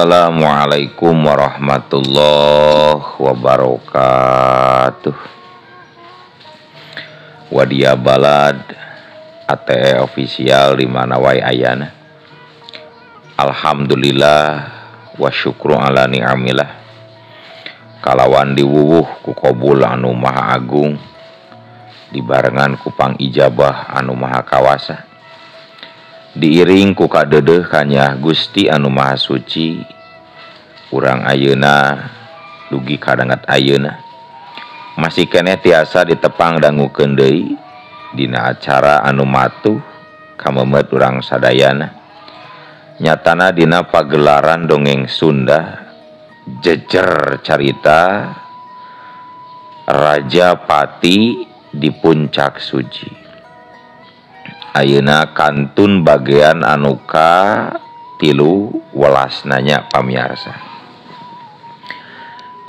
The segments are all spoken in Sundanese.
Assalamualaikum warahmatullahi wabarakatuh. Wadia Balad ATE official di mana wae ayana. Alhamdulillah wa syukru ala ni'amillah. Kalawan diwuwuh ku qabul anu maha agung, dibarengan ku pangijabah anu maha kawasa, diiring ku kadeudeuh kanyah Gusti anu maha suci. Urang ayeuna dugi kadanget ayeuna masih keneh tiasa ditepang dangukeun deui dina acara anu matuh kamemet urang sadayana, nyatana dina pagelaran dongeng Sunda jejer carita Raja Pati di Puncak Suji. Ayeuna kantun bagian anu ka 13 nanya pamiarsa.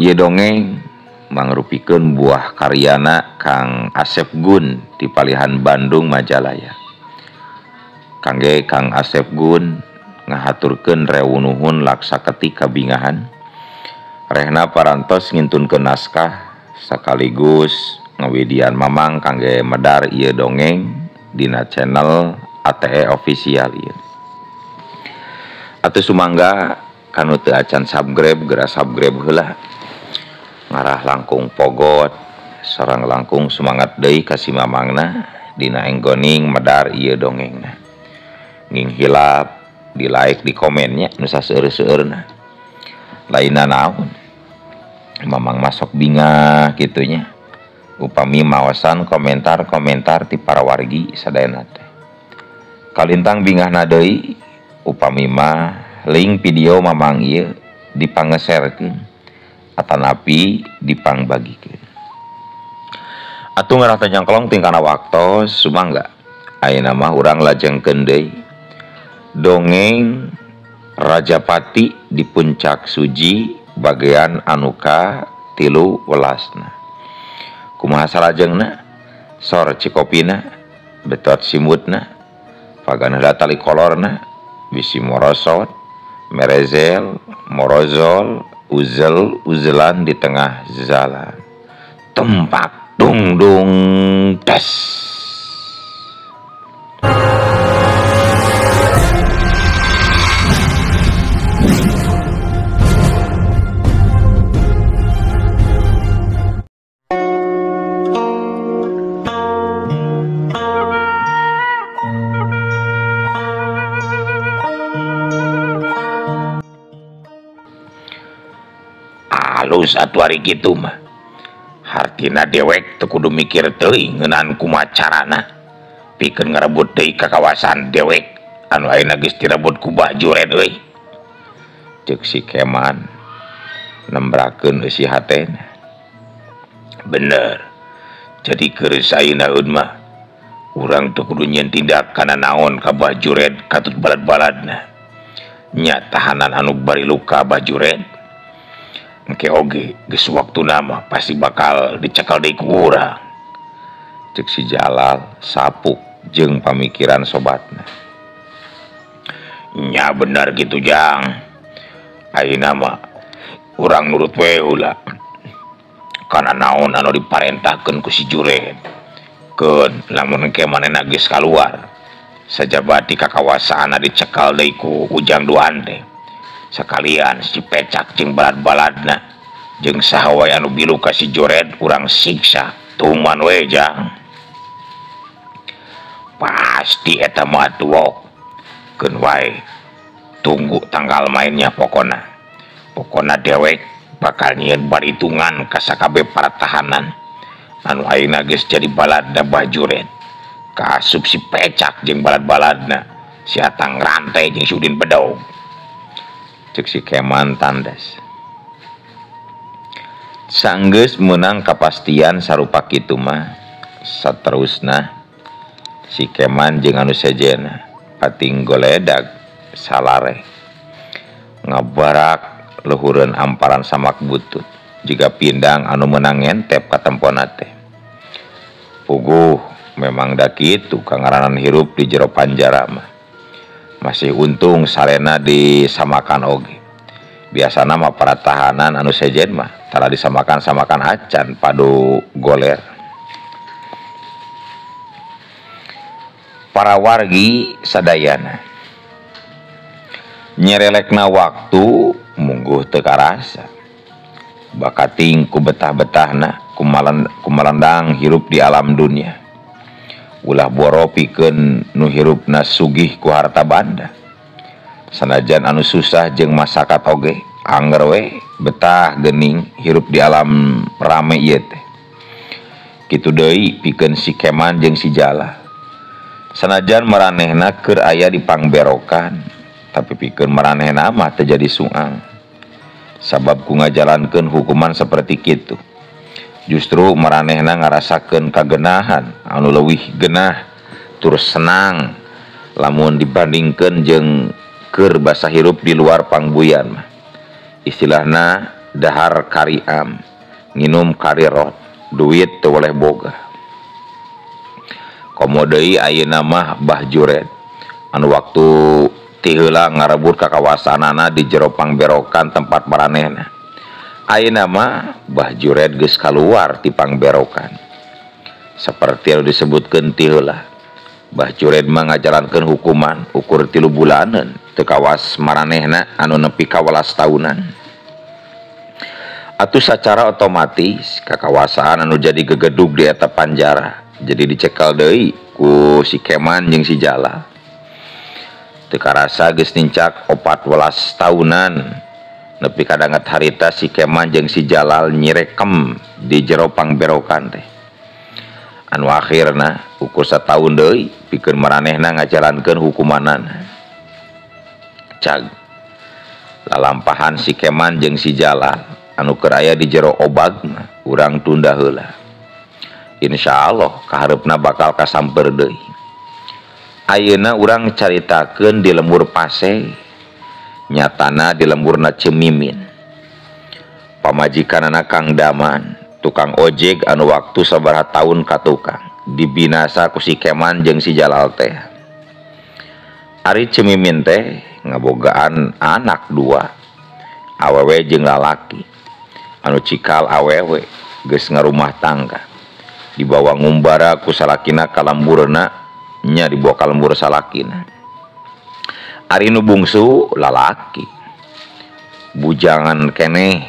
Ieu dongeng mangrupikeun buah karyana Kang Asep Gun di Palihan Bandung Majalaya. Kangge Kang Asep Gun ngahaturkeun rewunuhun laksa ketika bingahan. Rehna parantos ngintunkeun naskah sekaligus ngawidian mamang kangge medar ieu dongeng dina channel ATE official ieu. Atuh sumangga kanu teu acan subscribe geura subscribe heula. Ngarah langkung pogot sareng langkung semangat deui ka si mamangna dina enggoning medar ieu dongengna. Nging hilap di like di komennya nu saseueur-seueurna. Lainna naon? Mamang masuk bingah kitunya. Upami mawasan komentar-komentar ti para wargi sadayana teh. Kalintang bingahna deui upami mah link video mamang ieu dipangeserkeun atanapi dipangbagikeun. Atuh ngarah teh nyangklong tingkana waktos sumangga. Ayeuna mah urang lajengkeun deui dongeng Raja Pati di Puncak Suji bagian anu ka 13. Kumaha salajengna, sor cikopina, betot simutna, pagan heula tali kolorna, bisi morosot, merezel, morozol, uzel, uzelan di tengah jalan. Tempak dung dung das. Halus atuh ari kitu mah. Hartina dewek teu kudu mikir teuing ngeunaan kumaha carana pikeun ngarebut deui ka kawasan dewek anu ayeuna geus direbut ku Bah Jured euy. Ceuk si Keman nembrakeun eusi hatena. Bener. Jadi keur ayeuna mah urang teu kudu nyieun tindakan naon ka Bah Jured katut balad-baladna. Nya tahanan anu bari luka Bah Jured. Engke oge geus waktuna mah pasti bakal dicekal deui ku urang. Ceuk si Jalal sapuk jeung pamikiran sobatna. Nya bener gitu jang. Ayeuna mah urang nurut we heula. Kana naon anu diparentahkeun ku si Jured. Keun lamun engke manehna geus kaluar sajabati ka kawasaanna dicekal deui ku Ujang Duan teh. Sekalian si Pecak jeung balad-baladna jeung saha wae anu bilu ka si Jured urang siksa tuman we jang. Pasti eta mah tuok. Keun wae tunggu tanggal mainnya pokona. Pokona dewek bakal nyieun baritungan ka sakabeh para tahanan anu ayeuna geus jadi baladna Bah Jured. Kaasup si Pecak jeung balad-baladna, si Atang Rantai jeung si Udin Bedog. Ceuk si Keman tandas. Sanggeus meunang kapastian sarupa kitu mah saterusna si Keman jeung anu sejenna pating goledag salare ngabarak luhureun amparan samak butut jiga pindang anu meunang ngentep katempona teh. Puguh memang da kitu kangaranan hirup di jero panjara mah. Masih untung sarena disamakan oge. Biasana mah para tahanan anu sejen mah tara disamakan-samakan acan padu goler. Para wargi sadayana nyerelekna waktu mungguh teu karasa. Bakating ku betah-betahna kumalandang hirup di alam dunia. Ulah boro pikeun nu hirupna sugih ku harta banda. Sanajan anu susah jeung masakat oge anger we betah geuning hirup di alam rame ieu teh. Kitu deui pikeun si Keman jeung si Jala. Sanajan maranehna keur aya di pangberokan, tapi pikeun maranehna mah teu jadi suang. Sabab ku ngajalankeun hukuman saperti kitu. Justru maranehna ngarasakeun kagenahan anu leuwih genah tur senang lamun dibandingkeun jeung keur basa hirup di luar pangbuyan mah. Istilahna dahar kariam, nginum karirot, duit teu boleh boga. Komo deui ayeuna mah Bah Jured anu waktu ti heula ngarebut ka kawasanana di jero pangberokan tempat maranehna. Ayeuna mah Bah Jured geus kaluar ti pangberokan. Saperti anu disebutkeun ti heula, Bah Jured mah ngajalankeun hukuman ukur 3 bulaneun teu kawas maranehna anu nepi ka 18 tahunan. Atuh sacara otomatis kakawasaan anu jadi gegedug di eta panjara jadi dicekal deui ku si Keman jeung si Jala. Teu karasa geus nincak 14 tahunan nepi kadanget harita si Keman jeung si Jalal nyirekem di jero pangberokan teh. Anu akhirna ukur sataun deui pikeun maranehna ngajalankeun hukumanana. Cag lalampahan si Keman jeung si Jalal anu keur aya di jero obag mah urang tunda heula. Insyaallah kahareupna bakal kasamper deui. Ayeuna urang caritakeun di lembur Pase, nyatana di lemburna Cemimin. Pamajikanana Kang Daman, tukang ojek anu waktu sabaraha taun ka tukang dibinasa ku si Keman jeung si Jalal teh. Ari Cemimin teh ngabogaan anak 2, awewe jeung lalaki. Anu cikal awewe geus ngarumah tangga. Dibawa ngumbara ku salakina ka lemburna, nya dibawa ka lembur salakina. Ari nu bungsu lalaki. Bujangan keneh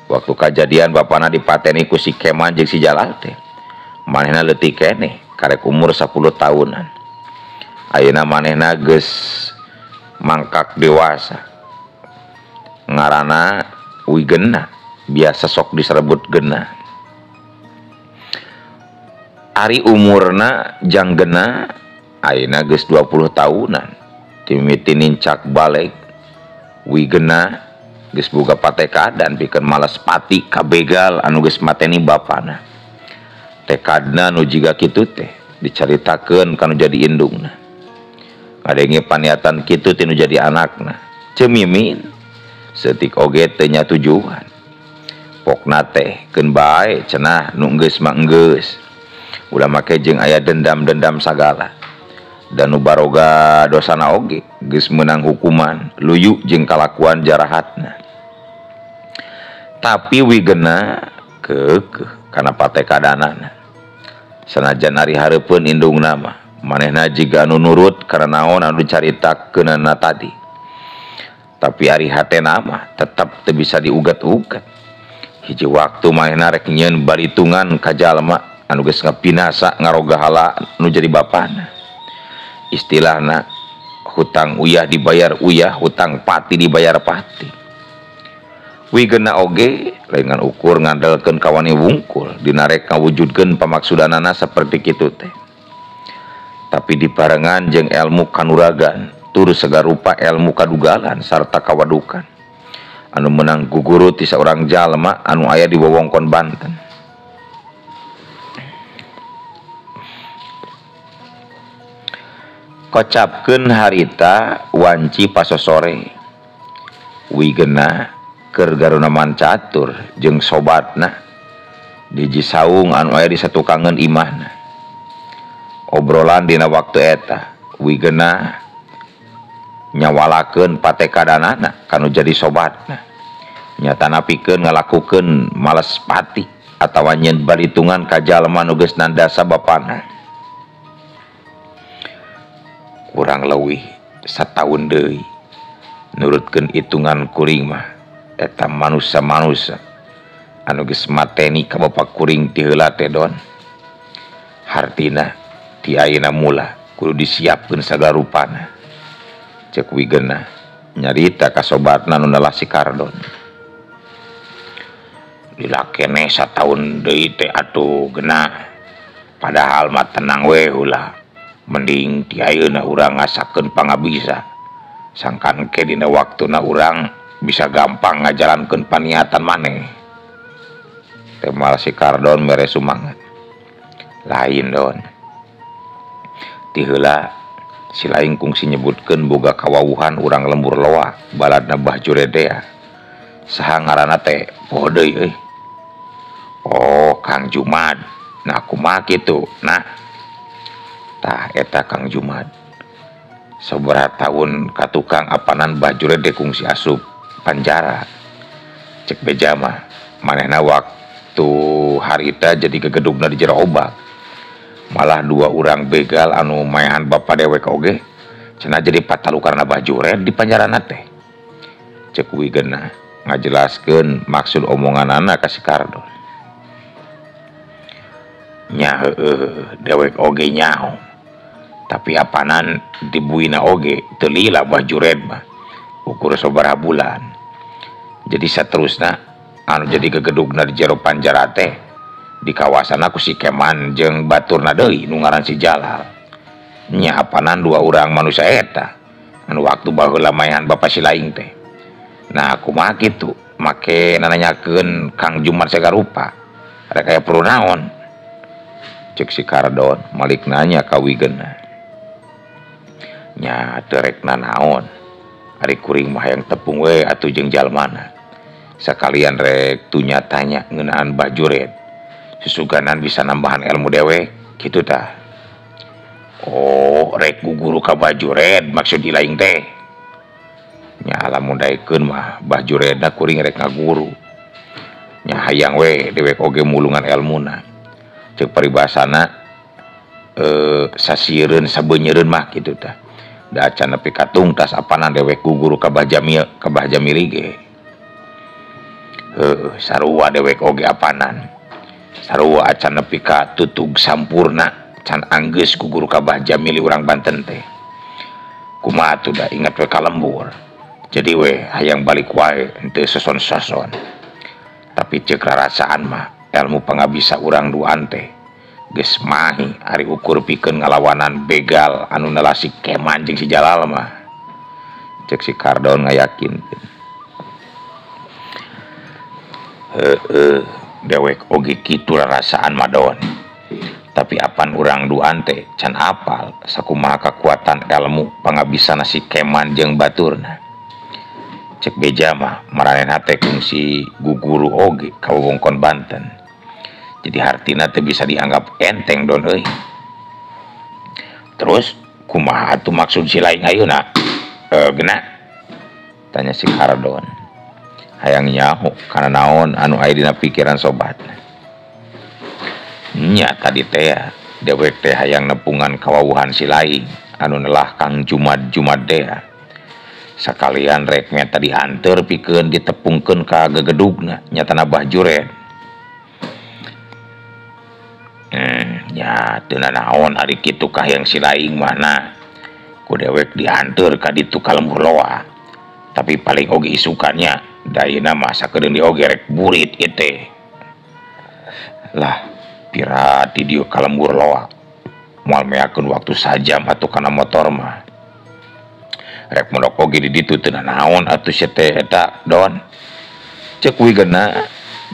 waktu kajadian bapana dipateni ku si Keman jeung si Jalal teh. Manehna leutik keneh karek umur 10 tahunan. Ayeuna manehna geus mangkak dewasa. Ngaranna Wigena, biasa sok diserebut Gena. Ari umurna jang Gena ayeuna geus 20 tahunan. Timiti nincak balik Wigena geus boga patekadan pikeun malas pati kabegal anu geus mateni bapana. Tekadna nu jiga kitu teh dicaritakeun kanu jadi indungna. Ngadenge paniatan kitu teh nu jadi anakna. Cemimin seutik oge teu nya tujuan. Pokna teh keun bae cenah nu geus mah geus. Ulah make jeung aya dendam-dendam sagala. Dan nu baroga dosana oge geus meunang hukuman luyu jeung kalakuan jarahatna. Tapi Wigena keukeuh kana patekadanana. Sanajan ari hareupeun indungna mah manehna jiga anu nurut karena naon anu dicaritakeunana tadi. Tapi ari hatena mah tetep teu bisa diugat-ugat. Hiji waktu manehna rek nyieun baritungan ka jalma anu geus ngapinasa ngarogahala nu jadi bapana. Istilahna hutang uyah dibayar uyah, hutang pati dibayar pati. Wigena oge lain ngan ukur ngandelkeun kawani wungkul dina rek ngawujudkeun pamaksudanana saperti kitu teh. Tapi dibarengan jeung ilmu kanuragan tur sagarupa ilmu kadugalan sarta kawadukan anu meunang guguru ti saurang jalma anu aya di wewengkon Banten. Kocapkeun harita wanci pasosore Wigena keur garunaman catur jeung sobatna di Jisaung anu aya di satukangeun imahna. Obrolan dina waktu eta Wigena Nyawalakeun patekadanana kanu jadi sobatna. Nyatana pikeun ngalakukeun males pati atawa nyeun balitungan ka jalma nu geus nandasa bapana. Kurang leuwih sataun deui nurutkeun hitungan kuring mah eta manusia-manusia anu geus mateni ka bapa kuring ti heula teh Don. Hartina ti ayeuna mula kudu disiapkeun sagala rupana. Cek Wigena nyarita ka sobatna nu nelah si Kardon. Lila keneh sataun deui teh atuh genah. Padahal mah tenang we ulah. Mending ti ayeuna urang ngasakeun pangabisa. Sangkan ke dina waktuna urang bisa gampang ngajalankeun paniatan maneh. Temal si Kardon mere sumangat. Lain Don. Ti heula si laing kungsi nyebutkeun boga kawawuhan urang lembur loa baladna Bah Juredea. Saha ngaranna teh poho deui euy. Oh, Kang Jumad. Nah kumaha kitu? Nah. Tah eta Kang Jumad. Sabaraha taun ka tukang apanan Bah Jurede kungsi asup panjara. Cek beja mah manehna waktu harita jadi gegedugna di jero obak. Malah dua urang begal anu maehan bapa dewek oge cenah jadi patalu karena Bah Jured di panjarana teh. Cek Wigena ngajelaskeun maksud omonganana ka si Kardon. Nya heueuh dewek oge nyaho. Tapi apanan dibuina oge teu lila Bah Jured mah ukur sabaraha bulan. Jadi saterusna anu jadi gegedugna di jero panjara teh di kawasan aku si Keman jeung baturna deui nu ngaran si Jalal. Nya apanan dua urang manusia eta anu waktu baheula maehan bapa si laing teh. Nah kumaha kitu make nananyakeun Kang Jumad sagarupa rek aya perlu naon. Cek si Kardon malik nanya ka Wigena. Nya teu rek nanaon ari kuring mah hayang tepung we atuh jeung jalmana. Sakalian rek tunya tanya ngeunaan Bah Jured. Susuganan bisa nambahan ilmu dewek kitu tah. Oh, rek guguru ka Bah Jured maksud dilaing teh. Nya lamun daekeun mah Bah Juredna kuring rek ngaguru. Nya hayang we dewek oge mulungan elmuna. Ceuk paribasana sasiereun sabeunyereun mah kitu tah. Da acan nepi ka tungtas apanan dewek guguru ka Bah Jamil, ka Bah Jamili ge. Heuh, sarua dewek oge apanan. Sarua acan nepi ka tutug sampurna can anggeus ku guru ka Bah Jamili urang Banten teh. Kumaha atuh da ingat we ka lembur. Jadi we hayang balik wae henteu soson-soson. Tapi ceuk rarasaan mah ilmu pangabisa urang duaan teh geus mahi ari ukur pikeun ngalawanan begal anu nelasi Keman jeung si Jalal mah. Ceuk si Kardon ngayakinkeun. Heueuh dewek oge kitu rarasaan mah Don. Tapi apan urang duaan teh can apal sakumaha kakuatan ilmu pangabisana si Keman jeung baturna. Cek beja mah maranehna teh kungsi guguru oge ka wewengkon Banten. Jadi hartina teh bisa dianggap enteng Don euy. Terus kumaha atuh maksud si laing ayeuna? Gena? Tanya si Kardon. Hayang nyaho kana naon anu aya dina pikiran sobat. Nya tadi teh dewek teh hayang nepungan kawawuhan si laing anu nelah Kang Jumad-Jumad teh. Sakalian rek meta dianteur pikeun ditepungkeun ka gegedugna nyatana Bah Jured. Nya teu nanaon ari kitu kahayang si laing mana. Ku dewek dianteur ka ditu ka lembur loa. Tapi paling oge isukannya dayana mah sakedeung di oge rek burit ieu teh. Lah pira di dieu ka lembur loa. Moal meakeun waktu sajam atuh kana motor mah. Rek mondok oge di ditu teu nanaon atuh sia teh eta Don. Ceuk Wigena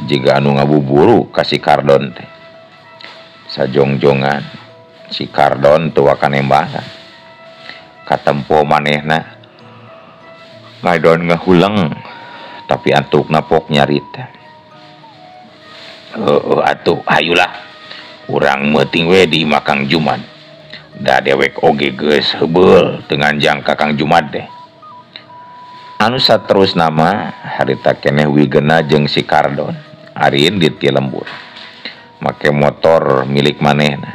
jiga anu ngabuburu ka si Kardon teh. Sajongjongan si Kardon teu wakanembahan. Katempo manehna ngadon ngahuleng tapi antukna pok nyarita. Heueuh atuh hayulah urang meuting we di imah Kang Jumad. Da dewek oge geus heubeul teu nganjang ka Kang Jumad teh. Anu saterusna mah harita keneh Wigena jeung si Kardon arieun di ti lembur. Make motor milik manehna.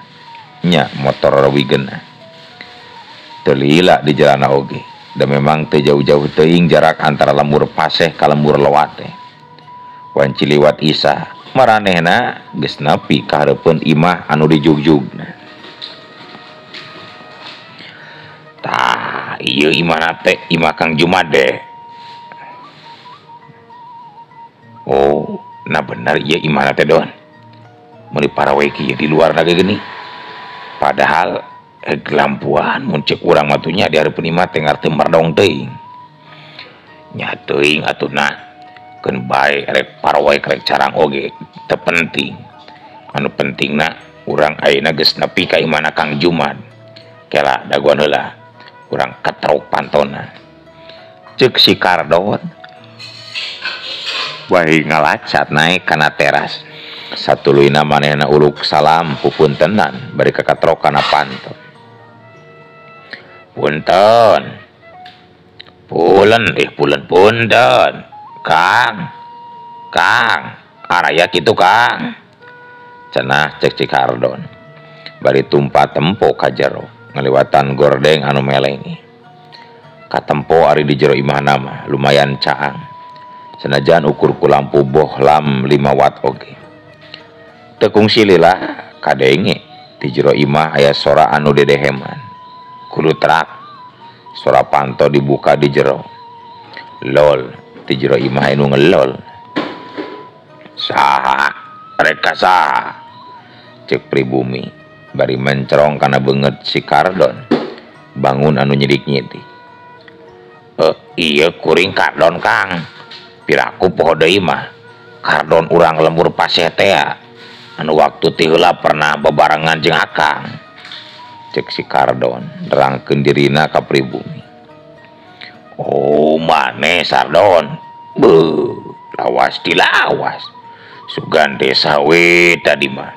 Nya motor Wigena. Teu lila di jalana oge. Da memang teu jauh-jauh teuing jarak antara lembur Paseh ka lembur Loat teh. Wanci liwat Isa maranehna geus nepi ka hareupeun imah anu dijugjugna. Tah, ieu imahna teh imah Kang Jumad deh. Oh, nah bener ieu imahna teh Don. Meuli parawe kieu di luar ge geuning. Padahal lampuan mun ceuk urang mah tuh nya di hareupeun imah teh ngarteu merdong teuing. Nya teuing atuh na. Keun bae rek parawe rek carang oge teu penting. Anu pentingna urang ayeuna geus nepi ka imahna Kang Jumad. Kela dagoan heula urang katrok pantona. Ceuk si Kardon bari ngalacat naik kana teras. Satuluyna manehna uluk salam pupuntenan bari kakatrok kana panto. Punten. Pulen pulen punten. Kang. Kang, araya kitu Kang. Cenah cek si Kardon. Bari tumpa tempo ka jero ngaliwatan gordeng anu melengi. Katempo ari di jero imahna mah lumayan caang. Senajan ukur ku lampu bohlam 5 watt oge. Teu kungsi lila kadenge di jero imah aya sora anu dedeheman. Kulutrak sora panto dibuka di jero. Lol, di jero imah anu ngelol. Saha rek ka saha? Ceuk pribumi bari mencerong kana beungeut si Kardon. Bangun anu nyidik-nyidik. Ieu kuring Kardon Kang. Piraku poho deui mah. Kardon urang lembur Paseh teh anu waktu ti heula pernah bebarengan jeung akang. Ceuk si Kardon nerangkeun dirina ka pribumi. Oh, maneh Sardon. Beuh, lawas dilawas. Sugan desa we tadi mah.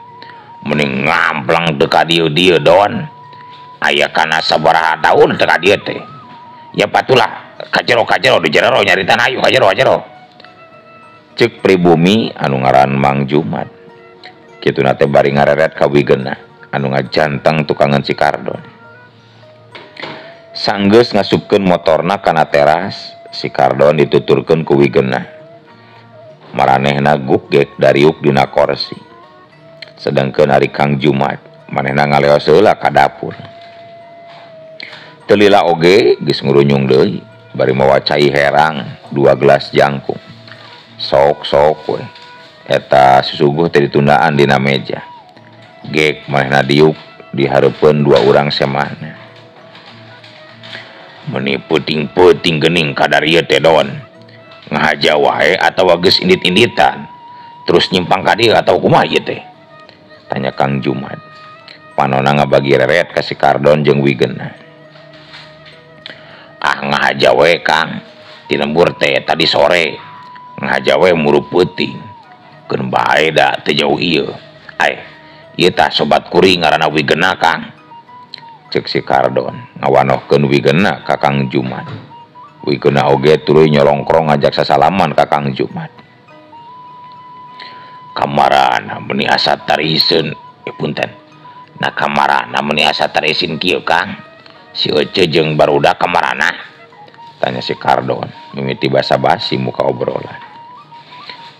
Mending ngamplang teu ka dieu-dieu Don. Aya kana sabaraha taun teu ka dieu teh. Ya patulah kajero-kajero di jero nyaritan ayu kajero-kajero. Ceuk pribumi anu ngaran Mang Jumad. Kituna teh bari ngareret ka Wigena anu ngajanteng tukangan si Kardon. Sanggeus ngasupkeun motorna kana teras, si Kardon dituturkeun ku Wigena. Maranehna gugek dariuk dina korsi. Sedangkeun ari Kang Jumad manehna ngaleos heula ka dapur. Teu lila oge geus ngurunyung deui bari mawa cai herang 2 gelas jangkung. Sok-sok we. Eta susuguh teh ditundaan dina meja. Gek manehna diuk di hareupeun 2 urang semahna. Meuni peuting-peuting geuning kadar ieu teh Don. Ngahaja wae atawa geus indit-inditan. Terus nyimpang ka dieu atawa kumaha ieu teh? Tanya Kang Jumad. Panona ngabagi reret ka si Kardon jeung Wigena. Ah ngahaja we Kang. Di lembur teh tadi sore. Ngahaja we muru peuting. Keun bae da teu jauh ieu. Ai, ieu tah sobat kuring ngaranna Wigena Kang. Ceuk si Kardon ngawanohkeun Wigena ka Kang Jumad. Wigena oge tuluy nyolongkrong ngajak sasalaman ka Kang Jumad. Kamarana meuni asa tariseun, punten. Nah kamarana meuni asa tarisin kieu Kang. Si Ece jeung barudak kamarana? Tanya si Kardon mimiti basa-basi muka obrolan.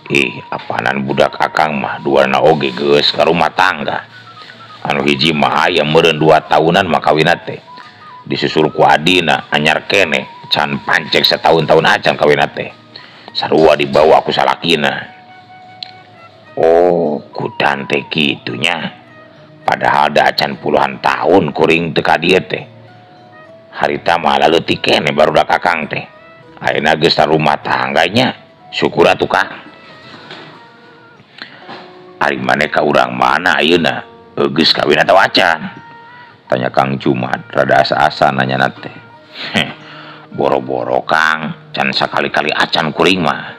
Ih, apanan budak akang mah duana oge geus ka rumah tangga. Anu hiji mah aya meureun 2 tahunan mah kawinna teh. Disusul ku adina anyar keneh can pancek setahun-tahun acan kawinna teh. Sarua dibawa ku salakina. Oh, kudan teh kitunya. Padahal da acan puluhan tahun kuring teu ka dieu teh. Harita mah laleutik keneh barudak akang teh. Ayeuna geus rumah tangganya. Syukur atuh Kang. Ari maneh ka urang mana ayeuna? Geus kawin atawa acan? Tanya Kang Jumad rada asa-asa nanyana teh. Boro-boro Kang, can sakali-kali acan kuring mah.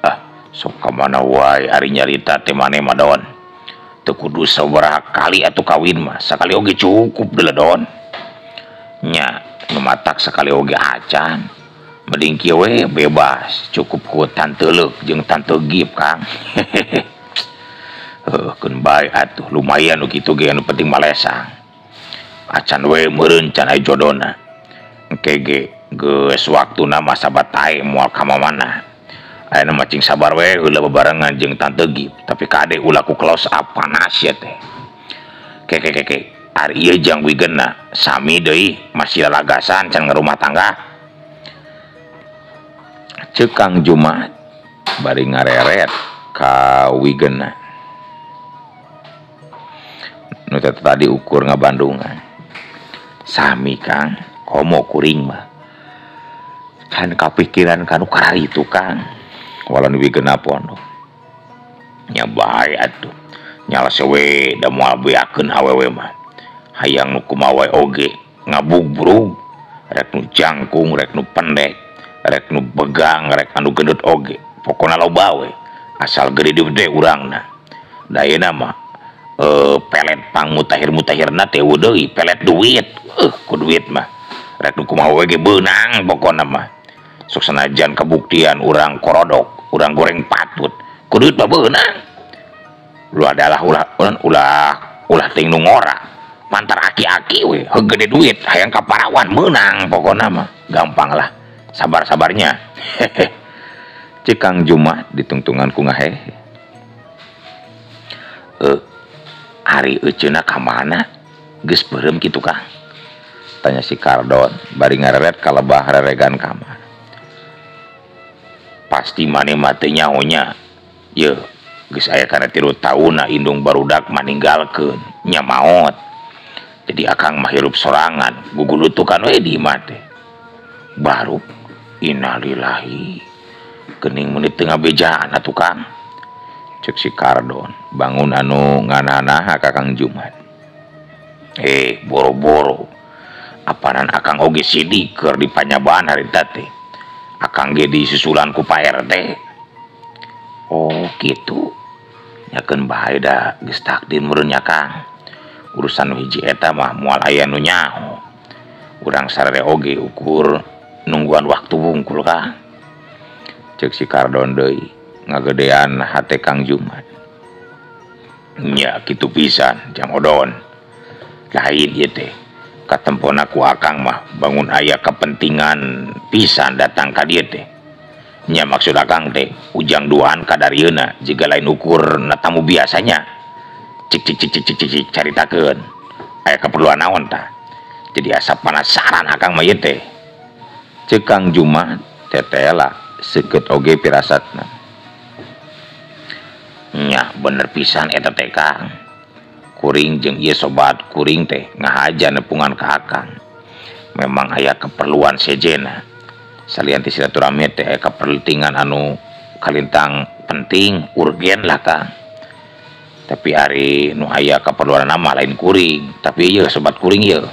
Ah, sok ka mana wae ari nyarita teh maneh mah Don. Teu kudu sabaraha kali atuh kawin mah, sakali oge cukup deuleu Don. Nya, nu matak sakali oge acan. Mending kieu we bebas cukup ku tante leuk jeung tante gip Kang. Heuh keun bae atuh lumayan nu kitu ge anu penting malesang. Acan we meureun can aya jodona. Engke ge geus waktuna mah sabat tae moal ka mamana. Ayeuna mah cing sabar we heula bebarengan jeung tante gip, tapi kade ulah ku close up panas ya teh. Ke ke ke ke ari ieu jang wigena sami deui masih lalagasan can ngarumah tangga. Ceuk Kang Jumat bari ngareret ka wigena. Nu tadi ukur ngabandungan. Sami Kang, komo kuring mah. Can kapikiran kanu kararitu Kang. Walau wigena pondok. Nya bae atuh. Nyala we da moal beakeun awewe mah. Hayang nu kumaha wae oge ngabugbrug, rek nu jangkung, rek nu pendek, rek nu begang, rek anu gendut oge. Pokona loba we. Asal gede gede urangna. Da ayeuna mah pelet pang mutahir-mutahirna teh deui pelet duit. Ku duit mah. Rek nu kumaha we ge beunang pokona mah. Sok sanajan kabuktian urang korodok, urang goreng patut, ku duit mah beunang. Lu adalah ulah ulah ulah ting nu ngora. Mantar aki-aki we, heuh gede duit, hayang ka parawan meunang pokona mah. Gampang lah, sabar-sabarnya. Hehe. Ceuk Kang Jumat ditungtungan ku ngahehe. Ari euceuna ka mana? Geus beureum kitu Kang. Tanya si Kardon bari ngareret ka lebah reregan kamar. Pasti maneh mah teu nyaho nya. Yeuh, geus aya kana 3 taunna indung barudak maninggalkeun, nya maot. Jadi akang mah hirup sorangan, gugulutukan we di imah teh. Baru innalillahi. Geuning meuni teu ngabejaan atuh Kang. Ceuk si Kardon, bangun anu ngananaha ka Kang Jumat. Boro-boro. Apanan akang oge sidik keur dipanyabaan harita teh. Akang ge disusulan ku Pak RT. Oh, kitu. Nyakeun bae da geus takdir meureun nya Kang. Urusan hiji eta mah moal aya nu nyaho. Urang sarere oge ukur nungguan waktu wungkul Kang. Ceuk si Kardon deui ngagedean hate Kang Jumat. Nya kitu pisan Jang Odon. Lain ieu teh. Katempona ku akang mah bangun aya kepentingan pisan datang ka dieu teh. Nya maksud akang teh ujang duaan kadarieuna jiga lain ukur na tamu biasanya. Cik cik cik cik cik cik caritakeun. Aya keperluan naon tah. Jadi asa penasaran akang mah ieu teh. Ceuk Kang Jumat tetela seukeut oge pirasatna. Nya bener pisan eta teh Kang. Kuring jeung ieu sobat kuring teh ngahaja nepungan ka akang. Memang aya keperluan sejena. Salian ti silaturahmi teh aya kepentingan anu kalintang penting urgen lah Kang. Tapi ari nu aya keperluan mah lain kuring, tapi ieu sobat kuring ieu.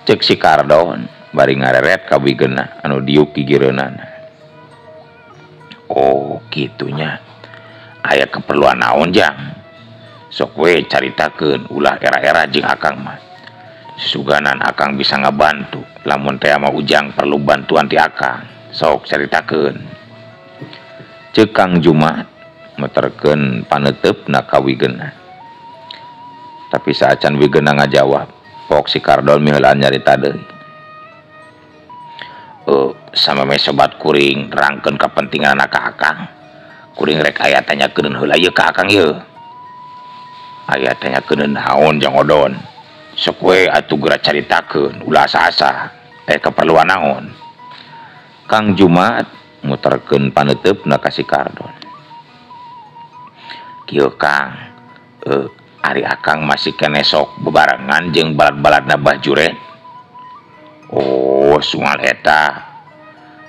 Ceuk si Kardon bari ngareret ka wigena anu diuk gigireunana. Oh, kitunya. Aya keperluan naon Jang? Sok we caritakeun ulah era-era jeung akang mah. Susuganan akang bisa ngabantu. Lamun teh mah Ujang perlu bantuan ti akang. Sok caritakeun. Ceuk Kang Jumat meterkeun paneuteup na ka wigena. Tapi saacan wigena ngajawab, pok si Kardon miheulaan nyarita deui. Sameme sobat kuring rangkeun kepentingan ka akang. Kuring rek aya tanyakeun heula ieu ka akang ieu. Aya tanyakeun naon Jang Odon. Sok we atuh geura caritakeun ulah asa-asa. Keperluan naon? Kang Jumat muterkeun paneuteup na ka si Kardon. Kieu Kang, ari akang masih keneh sok bebarengan jeung balad-baladna Bah Juret. Oh, sungal eta.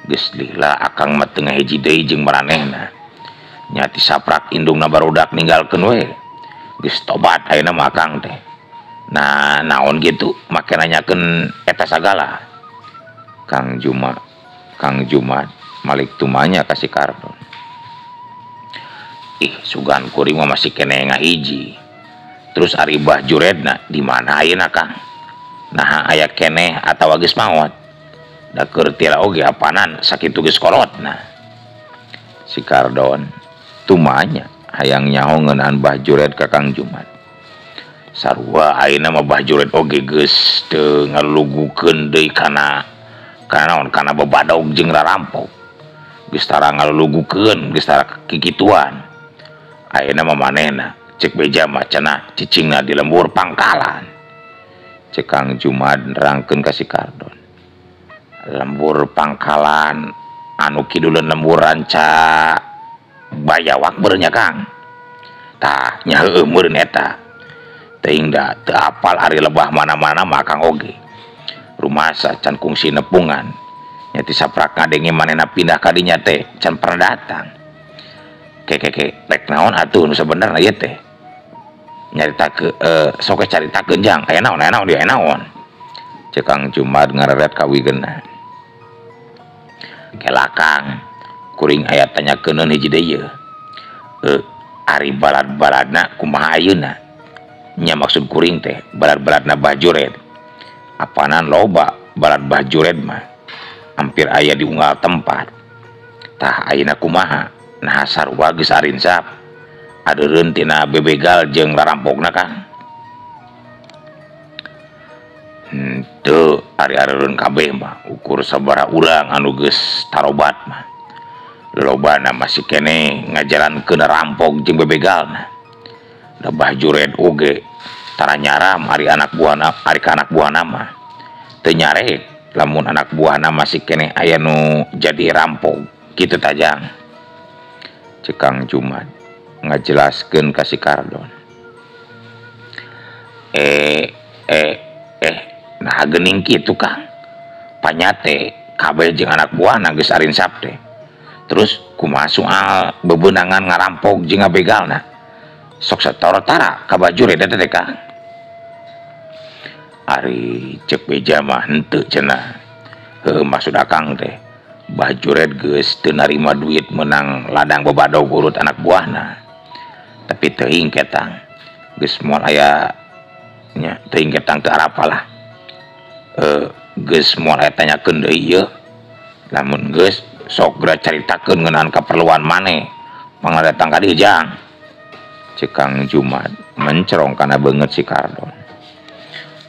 Geus lila akang mah teu ngahiji deui jeung maranehna. Nya ti saprak indungna barudak ninggalkeun we. Geus tobat ayeuna mah akang teh. Nah, naon gitu make nanyakeun eta sagala. Kang Jumat malik tumanya ka si Kardon. Ih, sugan kuring mah masih keneh ngahiji. Terus ari Bah Juredna di mana ayeuna Kang? Naha aya keneh atawa geus maot? Da keur tira oge apanan sakitu geus kolotna. Si Kardon tumanya hayang nyaho ngeunaan Bah Jured ka Kang Jumat. Sarua ayeuna mah Bah Jured oge geus teu ngalulugukeun deui kana naon kana bebadog jeung rarampok. Geus tara ngalulugukeun, geus tara kikituan. Ayeuna mah manehna cek beja mah cenah cicingna di lembur pangkalan. Cek Kang Jumat nerangkeun ka si Kardon. Lembur pangkalan anu kiduleun lembur ranca Bayawak meureun nya Kang. Tah nya heueuh meureun eta. Teuing da teu apal ari lebah mana-mana mah Kang oge. Rumasa can kungsi nepungan. Nya ti saprak ngadenge manehna pindah ka dinya teh can pernah datang. Ke rek naon atuh nu sabenerna ieu teh. Nyaritakeun sok caritakeun jang aya naon dia aya naon. Cek Kang Jumat ngareret ka wigeuna. Kela Kang kuring aya tanyakeun hiji deui ieu. Ari balad-baladna kumaha ayeuna? Nya maksud kuring teh balad-baladna Bah Jured. Apanan loba balad Bah Jured mah hampir aya di unggal tempat. Tah ayeuna kumaha? Nah sarua geus arinsap. Adeureun tina bebegal jeung rarampokna Kang. Henteu ari areureun kabeh mah ukur sabaraha urang anu geus tarobat mah. Lobana masih keneh ngajalankeun rampok jeung bebegalna. Da Bah Jured oge tara nyaram ari anak buahna ari ka anak buahna mah. Teu nyarek lamun anak buahna masih keneh aya nu jadi rampok kitu tajang. Cek Kang Jumat ngajelaskeun ka si Kardon. Nah geuning kitu Kang. Panyate kabeh jeung anak buahna geus arinsap teh. Terus kumaha soal bebenangan ngarampok jeung ngabegalna? Sok sator tara ka Bah Jured eta teh Kang. Ari cek beja mah henteu cenah. Heuh maksud akang teh Bah Jured geus teu narima duit menang ladang bebadog urut anak buahna. Tapi teuing ketang geus moal aya nya teuing ketang teu arapalah. Geus moal aya tanyakeun deui ieu. Lamun geus sok geura caritakeun ngeunaan kaperluan maneh mangga datang ka dieu jang. Cek Kang Jumat mencerong kana beungeut si Kardon.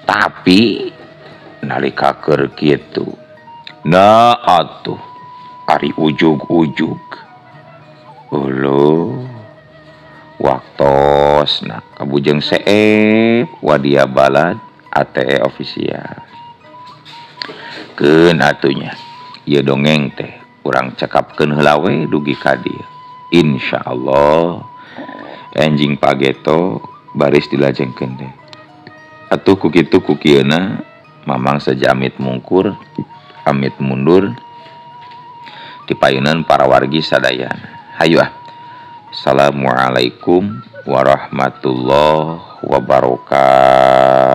Tapi nalika keur kitu nah atuh ari ujug-ujug uluh waktosna kabujeng seep wadia balad ATE official. Keun atunya ieu dongeng teh urang cekapkeun heula we dugi ka dieu. Insyaallah enjing pageto baris dilajengkeun teh. Atuh ku kitu ku kieuna mamang saja amit mungkur amit mundur dipayunan para wargi sadayana. Hayu ah. Assalamualaikum warahmatullahi wabarakatuh.